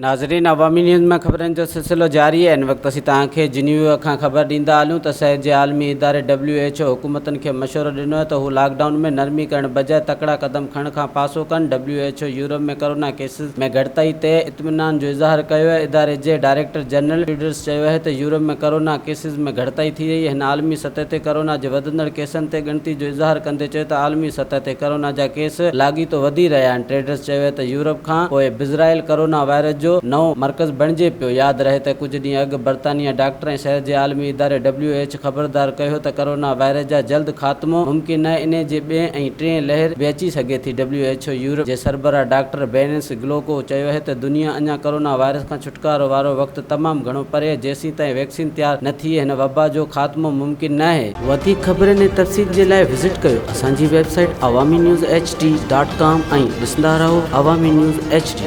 ناظرين عوامي نيوز ۾ خبرن جو سلسلو جاري آهي هن وقت اسين توهان کي جنيوا کان خبر ڏيندا هلون ته صحت جي عالمي اداري ڊبليو ايڇ او حڪومتن کي مشورو ڏنو آهي ته هو لاڪ ڊائون ۾ نرمي ڪرڻ بجاء تڪڙا قدم کڻڻ کان پاسو ڪن W H O Europe ۾ corona cases ۾ گهٽتائي تي اطمينان جو اظهار ڪيو آهي اداري جي ڊائريڪٽر جنرل ٽيڊرس چيو آهي ته يورپ ۾ ڪورونا ڪيسز ۾ گهٽتائي ٿي رهي هن عالمي سطح تي ڪورونا جي وڌندڙ ڪيسن تي ڳڻتي جو اظهار ڪندي چيو ته عالمي سطح تي ڪورونا جا ڪيس لاڳيتو وڌي رهيا آهن ٽيڊرس چيو آهي ته يورپ کان پوء بزرائيل ڪورونا وائرس جو نئون مرڪز بڻجي پيو. ياد رهي ته ڪجهه ڏينهن اڳ برطانيه ڊاڪٽر ۽ صحت جي عالمي اداري ڊبليو ايڇ خبردار ڪيو هو ته ڪورونا وائرس جا جلد خاتمو ممڪن ناهي انهي جي ٻئين ۽ ٽئين لهر به اچي سگهي ٿي. ڊبليو ايڇ او يورپ جي سربراهه ڊاڪٽر بينس گلوڪو چيو آهي ته دنيا اڃا ڪورونا وائرس کان ڇوٽڪارو وارو وقت تمام گهڻو پري آهي، جيسين تائين ويڪسين تيار نه ٿئي هن وبا جو خاتمو ممڪن ناهي. وڌيڪ خبرن ۽ تفصيل جي لاء وزٽ ڪيو اسان جي website Awami news H D dot com ۽ ڏسندا رهو عوامي نيوز ايڇ ڊي.